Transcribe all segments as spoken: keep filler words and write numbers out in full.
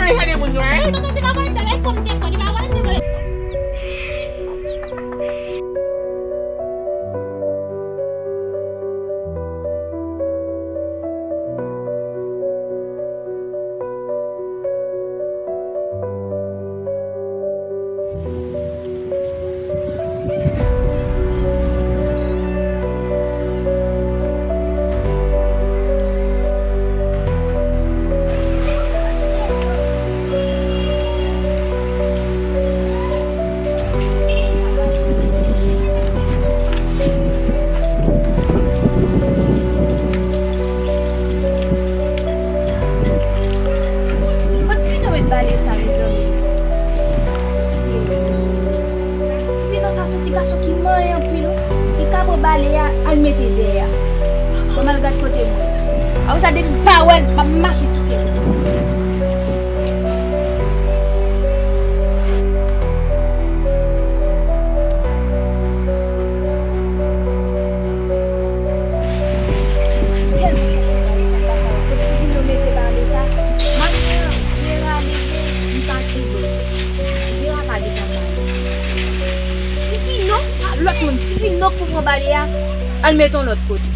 Jan de moun yo, hein? Tonton, se pa vòlè, li pa vòlè, li pa vòlè. Kot Ti Pino met bale sa, mezanmi? Mesye, Ti Pino sa se yon ti gason ki manyen anpil, wi. Li ka pran bale a, al mete dèyè a. Ban m al gad kote m ye. Apre sa, depi m pa wè l, m ap mache sou pye l. M tèlman chèche bale sa, m pa ka wè. Kot Ti Pino mete bale sa? Maten an, Vera leve, li pati bò. Vera pa gentan pale. Ti Pino, pa lòt moun, Ti Pino pou pran bale a, al mete yon lòt kote.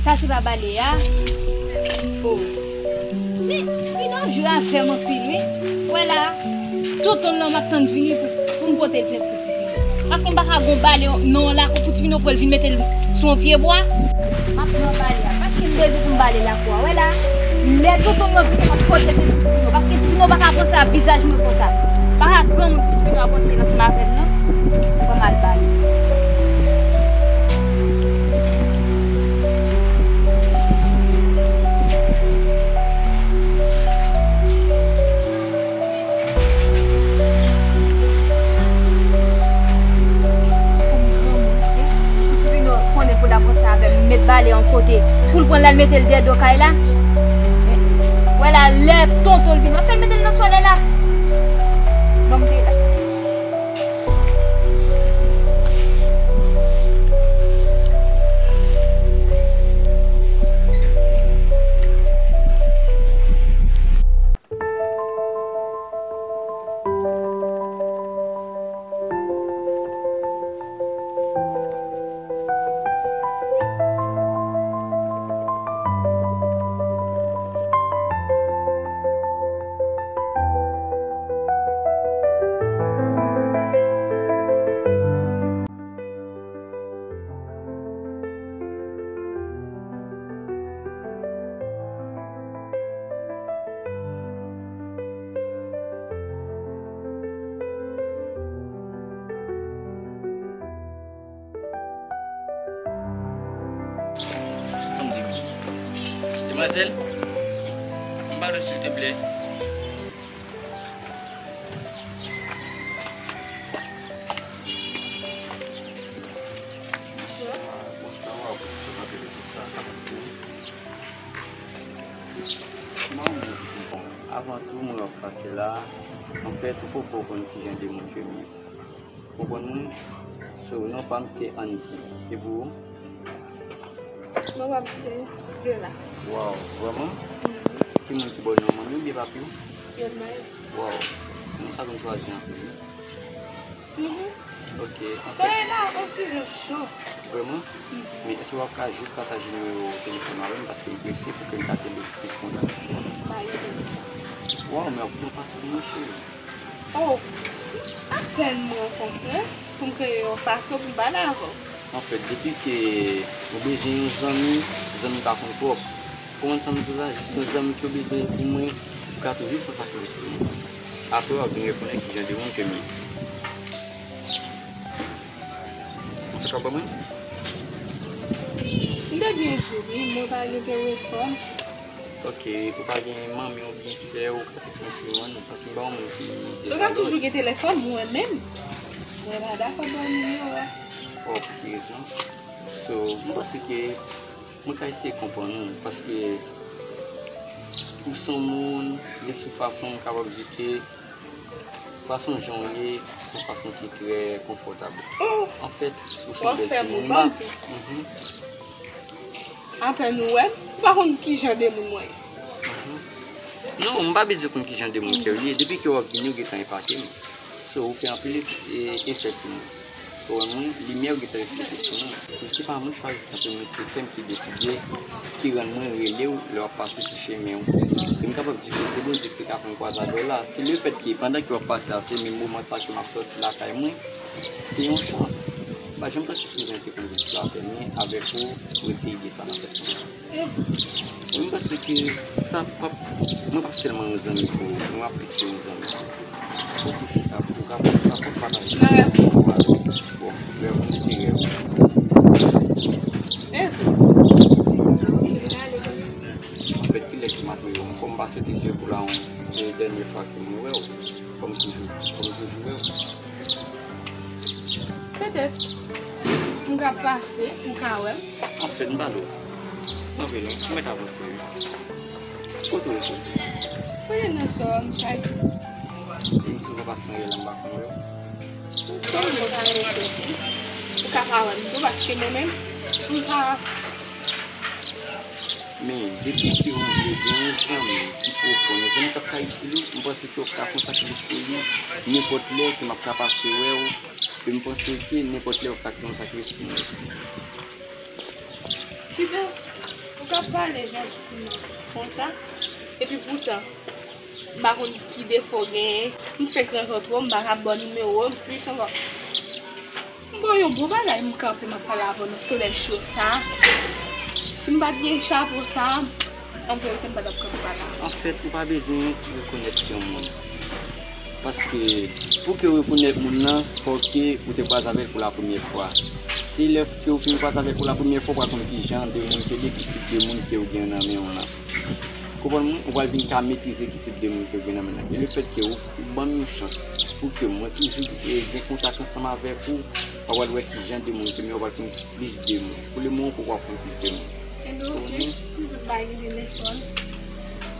Sa se pa bale a. Oh. Men, Ti Pino ap jwe avè m anpil, wi. Wè la, tonton l lan m ap tann vini pou, pou m pote l plent pou Ti Pino. Paske m pa ka gon bale nan yon lakou pou Ti Pino pran l vin mete l sou yon pye bwa. M ap pran bale a. Paske m bezwen pou m bale lakou a. Wè la, lè tonton l lan vini, m ap pote l plent pou Ti Pino. Paske Ti Pino pa ka panse a vizaj mwen konsa. Pa ka granmoun pou Ti Pino ap panse l ansanm avè m, non. Ban m al bale. Pou m granmoun, wi. Pou Ti Pino konnen pou l ap ranse avè m, m met bale yon kote. Pou l pran l al mete l dèyè do kay la. Wè la, lè tonton l vin, m ap fè l mete l nan sòlèy la. Ban m te la. Demwazèl, anba dlo silteplè. Bonswa. Bonswa, w ap sou kanpe de tout sa, ka pase. Bon, avan tou, mwen w ap pase la. Anfèt, ou poko konn ki jan de moun ke m ye. Konprann mwen? So, non pa m se Andy. E pou ou? Non pa m se Vera. Waw, vrèman? Mhm. Ki moun ki ba w non manmi w oubyen papi w? Yon nan yo. Waw, non sa konn chwazi anpil, wi. Mhm. Ok, anfèt. Solèy la, yon ti jan cho. Vrèman? Mhm. Men èske w ap ka jis pataje nimewo telefòn ou avè m paske m prese pou ke m ka kenbe plis kontak? Ba yo telefòn. Waw, men w ap pran fasil, monchè. Oh, apèn mwen konprann pou m kreye yon fason pou m pale avè w. Anfèt, depi ke ou bezwen yon zanmi, zanmi pa konn pwòp. Konprann sa m di w la, jis yon zanmi ke w bezwen epi mwen, ou ka toujou fè yon sakrifis pou mwen. Apre, w ap vin rekonèt ki jan de moun ke m ye. Ou fèk ap ban mwen? M te byen di w, wi, mwen pa gen telefòn. Ok, ou pa gen manmi w oubyen sè w, ou ka text mwen sou yon, paske m pa yon moun ki dezalòd. Ou ka toujou gen telefòn mwen menm. Mwen pa dakò ban w nimewo a. Oh, pou ki rezon? So, m panse ke mwen ka eseye konprann ou, paske ou se yon moun, gen sou fason m kapab di ke fason jan w ye, se yon fason ki trè konfòtab. Oh! Anfèt, ou se yon bèl timoun. W ap fè m yon bandi. Mhm. Apèn ou wè m, ou pa konn ki jan de moun mwen ye. Mhm. Non, m pa bezwen konn kijan de moun ke w ye. Depi ke w ap vini, ou gentan epate m. So, ou fè anpil e, efè sou mwen. Ou wè mwen, limyè ou gentan reflete sou mwen. Men se pa mwen k chwazi kanpe, men se kè m ki deside, ki rann mwen rele w lè w ap pase sou chemen w. E m kapab di ke se Bondye ki te ka fè m kwaze avè w la. Se lefètke, pandan ke w ap pase a, se menm moman sa ke m ap sòti lakay mwen, se yon chans. M pa janm panse Sizàn te konn vin sou latè, men avèk ou, retire ide sa nan tèt mwen. Mwen panse ke sa p ap, mwen p ap sèlman yon zanmi pou ou, mwen ap plis ke yon zanmi pou ou. Ou si pou ou ka, ou ka, ou ka pataje. Nan rèv ou. Bon, rèv ou se rèv ou. Anfèt, kilè ki m ap wè w ankò? M pa swete se pou la yon, e, dènye fwa ke mwen wè w. Fò m toujou, fò m toujou wè w. Petèt. M ka pase, ou ka wè m. Anfèt, m pa lwen. Anfèt, non, m mèt avanse, wi. Kote w rete? Mwen rete nan sò a, m ka isi. E m souvan pase nan riyèl la, m pa konn wè w. Sò m pa rete, ou ka pa wè m tou, paske mwen menm, m pa Men, depi ke ou vle gen yon zanmi ki pwofon, yon zanmi k ap ka itil ou, m panse ke w ka fè yon sakrifis pou li, nenpòt lè ke m ap ka pase wè w, e m panse ke nenpòt lè w ka fè yon sakrifis pou mwen. Kidonk, ou ka pale jantiman konsa, epi poutan, m pa konn ki defo w genyen, m fenk rankontre w, m pa ka ba w nimewo w, plis ankò. M ba w yon bon bagay, m kanpe, m ap pale avè w nan solèy cho sa. Si m pa t gen chapo sa, an verite, m pa t ap kanpe pale avè w. Anfèt, ou pa bezwen rekonèt yon moun. Paske, pou ke w rekonèt moun nan, fò ke ou te kwaze avè l pou la premyè fwa. Se lè ke ou fin kwaze avè l pou la premyè fwa, ou pral konn kijan de moun ke l ye, ki tip de moun ke ou gen nan men w lan. Konprann mwen? Ou pral vin ka metrize ki tip de moun ke w gen nan men nan. E lefètke ou, ou ban m yon chans pou ke mwen toujou, e, gen kontak ansanm avèk ou, w pral wè ki jan de moun ke m ye, w pral konn plis de moun. Pou lemoman, ou poko ap konn plis de moun. Enben, oke. M tout bagay gen telefòn.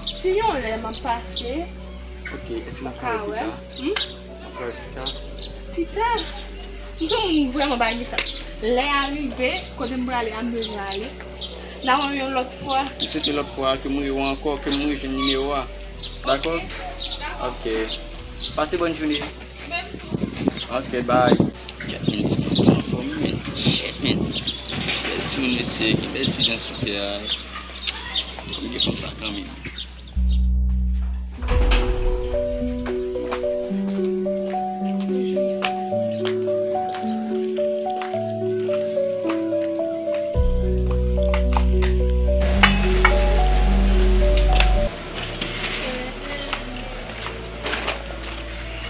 Si yon lè m ap pase, ok, èske n ap pale pita? Hmm? N ap pale pita? Pita? M se yon moun vrèman pa gen tan. Lè a rive, kote m prale a, m bezwen ale. N a wè yon lòt fwa. M swete lòt fwa ke m rele w ankò, ke m rejwenn nimewo a. Dakò? Ok. Pase bòn jounen. Ok, bye. Kèt, men timoun sa anfòm, men. Shit, men. Bèl timoun mesye, gen bèl ti jan sou tè a. Fò m gen fanm sa kanmenm.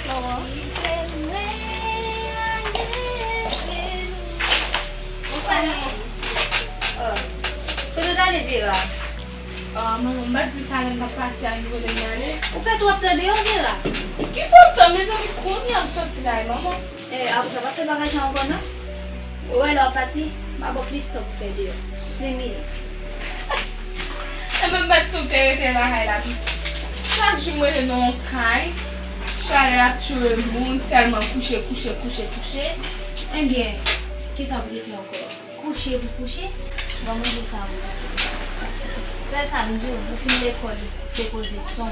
Manman. Bonswa, manman. Oh. Kote w t ale, Vera? Ah, manman, m pa t di sa lè m t ap pati a, li rele m ale. Ou fè twòp tan deyò, Vera. Ki twòp tan, mezanmi, kounye a m soti la, manman. Eh, apre sa, pa fè bagay sa ankò, non. Ou wè lè w ap pati, m a ba w plis tan pou fè deyò. Senk minit. Enben, m pa t tou te rete lakay la tou. Chak jou m rete nan yon kay, chalè ap tchwe moun, sèlman kouche, kouche, kouche, kouche. Enben, kisa pou te fè ankò? Kouche pou kouche? Bon, manje sa ou manje. Sèl sa m di w, ou fin lekòl, se poze son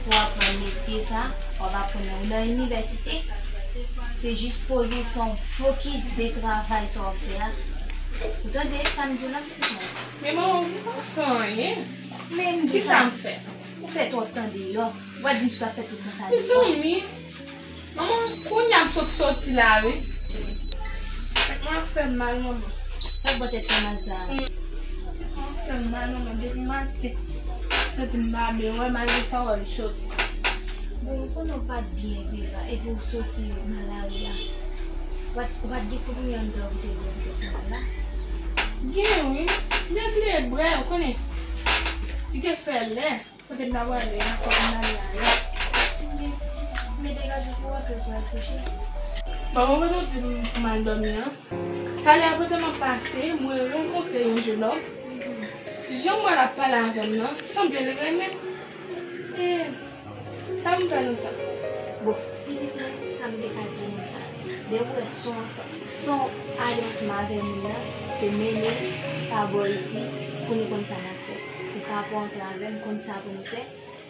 pou w aprann metye sa, w ap aprann nan, ou nan inivèsite, se jis poze son, fokis de travay sa w ap fè a. Ou tande sa m di w la, pitit mwen? Men manman, ou pa fè anyen. Men m di w sa. Kisa m fè? Ou fè twòp tan deyò. Ou pa di m si w t ap fè tout tan sa deyò. Mezanmi. Manman, kounye a m sot soti la, wi. Tèt mwen ap fè m mal, manman. Sa k ba w tèt fè mal sa a? Mm. Tèt mwen ap fè m mal, manman, depi maten. M santi m pa byen, wè, malgre sa, wè m soti. Bon, ou konnen w pa t byen, Vera, epi w soti nan lari a. Ou pa t, ou pa t gen konbyen anndan pou te bwè pou tèt fè mal la? Gen, wi. M te bliye bwè, ou konnen. Li te fè lè. Kote m ta prale a, kote m prale a, wi. Men degaje w pou w rantre pou w al kouche. Manman, pandan w di m pou m al dòmi an, talè a pandan m ap pase, mwen rankontre yon jenòm. Jan m wè l ap pale avè m nan, sanble l renmen m. E sa pou m fè nan sa? Bon, pitit mwen, sa m te ka di w nan sa. Lè w wè son, son ale ansanm avè moun nan, se mennen l pa bò isi pou nou konn sa n ap fè. Ou ka pran ansanm avè m, konn sa pou nou fè.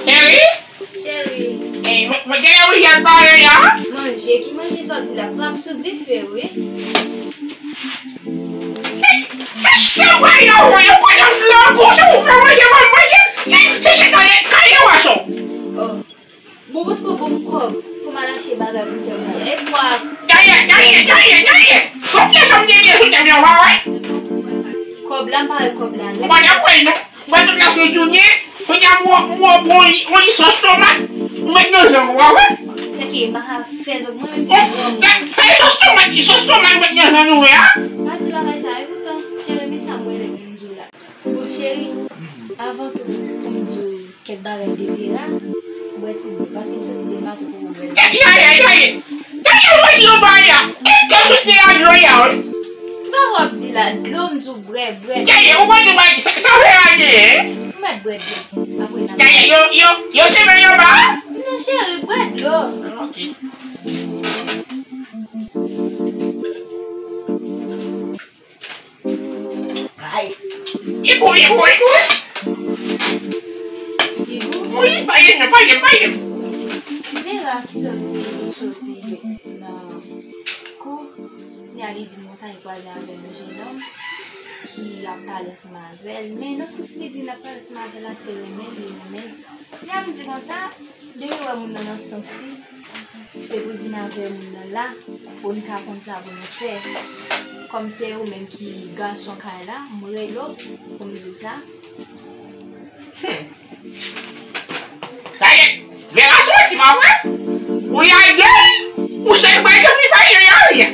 Cheri? Cheri. Ey, mwen, mwen genlè oblije al pale a. Manje, ki manje sa w di la? Pak sou dife, wi. Se, se chanpay yo, yo pran nan gran gouch ou fè manje, mwen manje. Se, se, se kaye, kaye wason. Oh. Bon, potko ban m kòb pou m al achte bagay pou m fè manje. E pwa. Dayè, dayè, dayè, dayè. Sot lè sa m te gen sou tèt mwen, w a wè. Kòb la, m pa wè kòb la, non. Ou pa t ap wè, non. Ou pa t ap la sou jounen. Kounye a, m wè, m wè, m wè, yon sòs tomat. Ou met nan zòn, w a wè. Se ki, m pa ka fè zòn, mwen menm se granmoun. Sa, sa e sòs tomat, sòs tomat ou met nan zòn, ou wè a. Pa di bagay sa, e poutan, cheri, men sa m wè lè m di w la. Bon, cheri, avan tou, pou m di w kèk bagay de Vera, bwè ti dlo, paske m soti de mato pou m bwè dlo. Gade, gade, gade! Gade, mwen di yon bagay la! E ke tout de a dlo ya, wi! Ki bagay w ap di la? Dlo, m di w bwè, bwè. Gade, ou mwen di w bagay, sa, sa Vera genyen, hein? Ou mèt bwè dlo. Apre n ap. Gade, yo, yo, yo te men yo ba? Non, cheri, bwè dlo. Ok. Ay. Li gou, li gou, li gou. Li gou? Wi, pa gen, pa gen, pa gen. Vera ki sot vin soti nan kou, li a li di m konsa, li kwaze avèk yon jennonm ki ap pale ansanm avè l. Men nan sans li di l ap pale ansanm avè l la, se renmen li renmen l. Li a m di konsa, depi w wè moun nan nan sans li, se pou l vin avè moun nan la, pou n ka konn sa pou nou fè. Kòm se ou menm ki gason kay la, m rele w pou m di w sa. Hmm. Gade, Vera soti, pa vre? Ou lage l, ou chèche bay Jofri fè yon yon.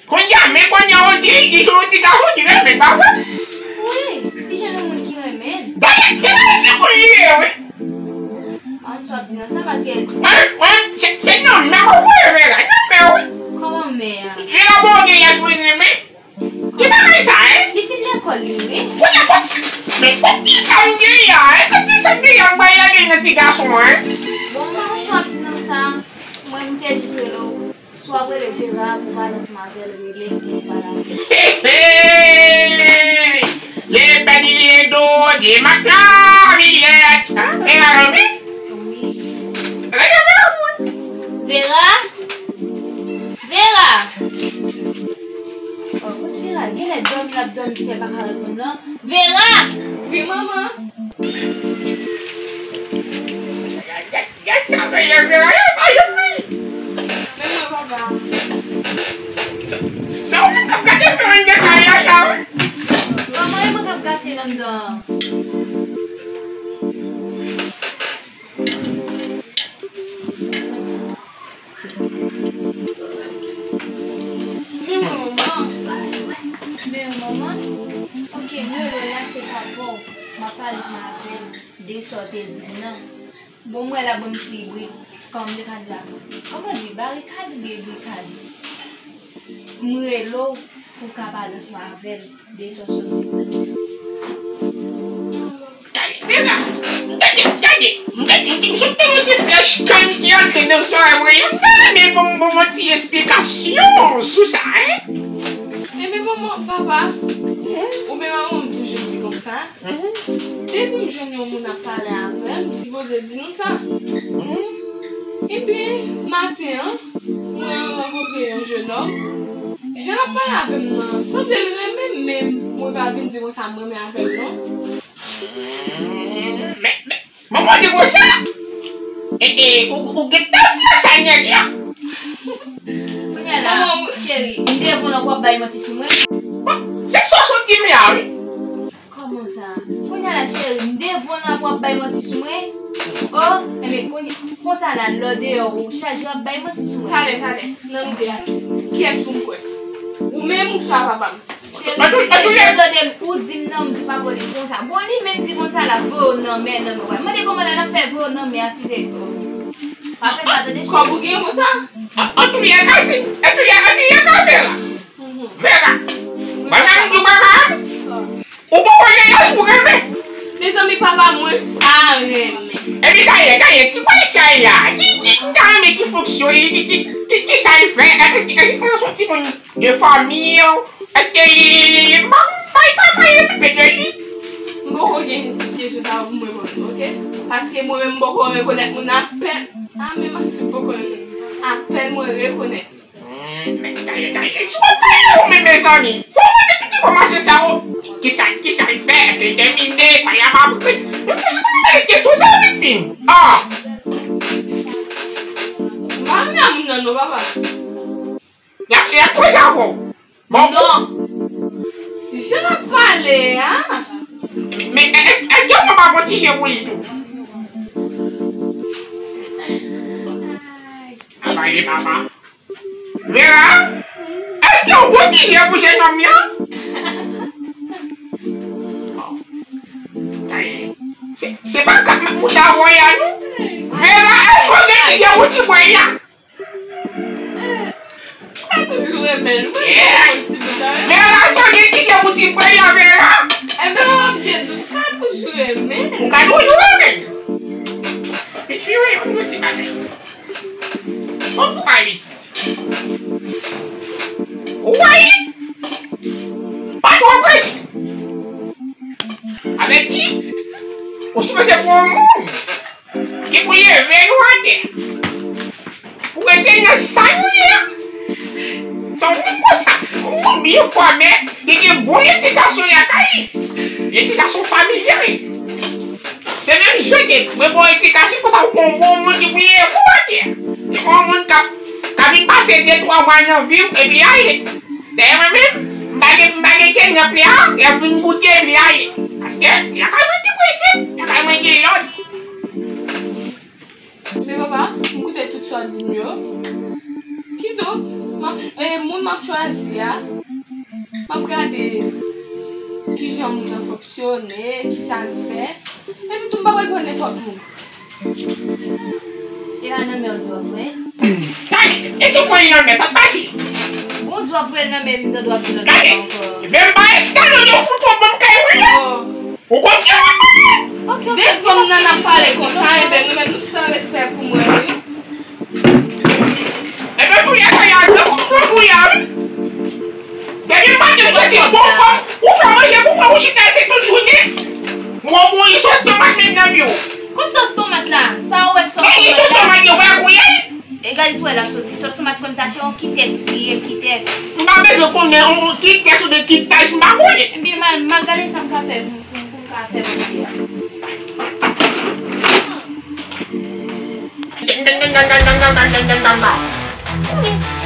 Kounye a, men kounye a, on dirait li jwenn yon ti gason ki renmen l, pa vre? Wi, li jwenn yon moun ki renmen l. Dayè, Vera se moun li ye, wi. An, w ap di nan sa paske. Mwen, mwen, se, se nan men w voye Vera, nan men w. Kòman men an? Vera bon gen yès mwen renmen. Ki bagay sa, hein? Li fin lekòl li, wi. Kounye a, kot sa, men kot ti sa m gen ya, hein? Kot ti sa m gen ya, m bay lage nan ti gason, hein? Bon, m pa konn sa w ap di nan sa. Mwen, m te jis rele w. Si w ap rele Vera pou pale ansanm avè l, rele l pou pale avè l. Hey, hey! Ye pèdi ye do, di maka, mi yèt. Hein? E la, non, wi? Wi. Rele Vera pou mwen. Vera? Vera! Oh, kot Vera? Genlè dòmi l ap dòmi ki fè l pa ka reponn lan. Vera! Wi, manman. Gad sa, gad sa, Vera, yo pa jwenn mwen. Men mwen, papa. Sa, sa ou menm k ap gate fè mwen de kay la, sa, wi. Manman, e mwen k ap gate l anndan an. Men mwen, manman. Men manman. Ok, mwen, lè la, se pa pou m ap pale ansanm avè l de sa w te di m nan. Bon, m wè l ap ban m ti bri, kòman m te ka di la? Kòman di, barikad oubyen brikad? M rele w pou w ka pale ansanm avè l de sa w sot di m nan. Gade, Vera, m tande, gade, m tande, m sot tande yon ti flèch kann ki antre nan zòrèy mwen yo. M ta renmen pou m, pou m yon ti esplikasyon sou sa, hein? Ebyen, manman, papa, ou menm manman m toujou di konsa. Mhm. Depi m jwenn yon moun ap pale avè m, m sipoze di nou sa. Mhm. Epi, maten an, mwen rankontre yon jennonm. Jan l ap pale avè m nan, sanble l renmen m, men mwen pa vin di konsa m renmen avè l, non. Mhm. Men, men, Manman di konsa. E, e, ou, ou gentan fè sa nèg la. Kounye a la, cheri, m devan w la pou w ap bay manti sou mwen. Se sa w sot di m la, wi. Kòman sa? Kounye a la, cheri, m devan w la pou w ap bay manti sou mwen. Oh, enben, kounye, konsa la, lè w deyò, ou chaje w ap bay manti sou mwen. Talè, talè, nan nou de a, kiyès pou m kwè? Ou menm ouswa papa m? Cheri, se jan w tande m, ou di m non, m di papa w li konsa. Bon, li menm di konsa la, voye w nan mè, nan mè. Mande kòman lè n ap fè voye w nan mè a, si se, oh. Pa fè sa, tande, cheri. Kòb ou gen konsa? An, an tou lè ka, se, an tou lè, an tou lè ka, Vera. Vera. Ban nan m di w papa m. Ou poko gen laj pou renmen. Mezanmi, papa mwen pa renmen. Epi dayè, dayè, ti bòy chay la, ki, ki, m ta renmen ki fonksyon li, ki, ki, ki, ki sa l fè, èske, èske se yon timoun de fanmi, èske li, li, li, li, m pa, m pa, m pa, m pa renmen de li. M poko gen tout kesyon sa yo pou mwen reponn, oke? Paske mwen menm m poko rekonèt moun apèn, a menm Manti m poko rekonèt. Apèn mwen rekonèt. Hmm, men dayè, dayè, si w ap pale ou menm, mezanmi, fò w mande tout enfòmasyon sa yo. Ki, ki sa, ki sa l fè, èske l tèmine, sa y ap aprann. Men pou sa w pa mande kesyon sa yo vin fin. Ah! M pa renmen moun nan non, papa. Y ap, y ap koze avè w. Bon. Non. Jan n ap pale a. Men, men èske, èske w pa gon ti je pou li tou? Apa e papa? Vera, èske w gon ti je pou jennonm nan? Bon. Ay, se, se pa kat mouda voye a non. Vera, èske w gen ti je pou ti bòy la? M ka toujou renmen l, wi. Yeah. Ti bòy la. Vera, èske w gen ti je pou ti bòy la, Vera? Enben, w ap byen di, m ka toujou renmen l. Ou ka toujou renmen l. Pitit fi, wi, yon ti bagay. Bon, pou bagay li. Ou wè li? Pa twò prese. Avèti, ou sipoze pou yon moun ki pou leve nou atè. Ou rete nan sa nou ye a. Se yon moun konsa, yon moun byen fòme, ki gen bon edikasyon lakay li. Edikasyon familyal. Se menm jan ke mwen ba w edikasyon konsa, ou pran yon bon moun ki pou leve w atè. Se pa yon moun k ap, k ap vin pase de twa mwa nan vi w epi l ale. Dayè mwen menm, m pa gen, m pa gen kè nan pla, l ap vin goute m, l ale. Paske lakay mwen gen prensip, lakay mwen gen lòd. Men papa, m koute tout sa w di m yo. Kidonk, m ap ch-, e, moun m ap chwazi a, m ap gade kijan moun nan fonksyone, kisa l fè. Epi tou, m pa pral pran nenpòt moun. E pa nan men w di w ap voye l? Gade, e si w voye l nan men, sa k pase? Bon, w di w ap voye l nan men, epi m tande w ap di lòt bagay ankò. Gade, vle m pa eskalode, w fout fò ban m kay mwen la. Oh. Ou konn ki moun mwen ye? Ok, ok. De fanm nan ap pale konsa, enben nou menm nou san respè pou mwen, wi. Enben tou lè sa y a de kout pran pou y a, wi. Depi maten m soti bon kòb, ou fè manje pou mwen, ou chita isit tout jounen. Mwen ou sos tomat menm nan pye w. Kot sos tomat la? Sa ou wè k sos tomat la? Sos tomat yo pa koulè. Egalis wè l ap soti. Sos tomat konn tache yon kitèks li ye, kitèks. M pa bezwen konnen yon kitèks oubyen kitèks, m pa konnen. Ebyen m al, m al gade sa m ka fè pou, pou, pou m ka fè manje a.